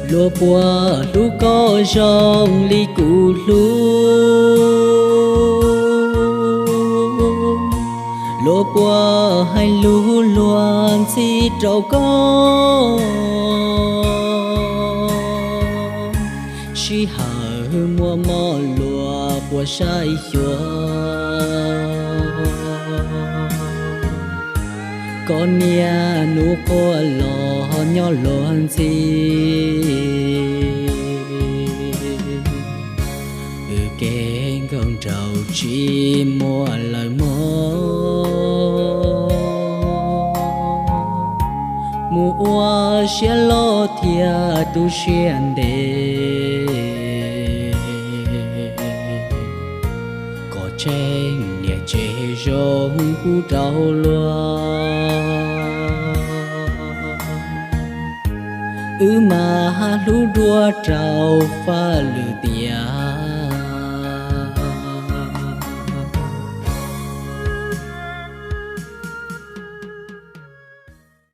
Luag puas hlub koj zoo li kuv hlub? Luag puas hais lus luag ntxhi rau koj? Sij hawm muaj mob luag puas saib xyuas koj niaj hnub quaj los nyob luag ntxhi? Kev nkauj nraug tsis muaj lawm mog, mus ua siab loj thiab tu siab ntev, kom tsheej niam tsev zoo pub rau luag. Wb mas hlub dua rau faj lwm tiam,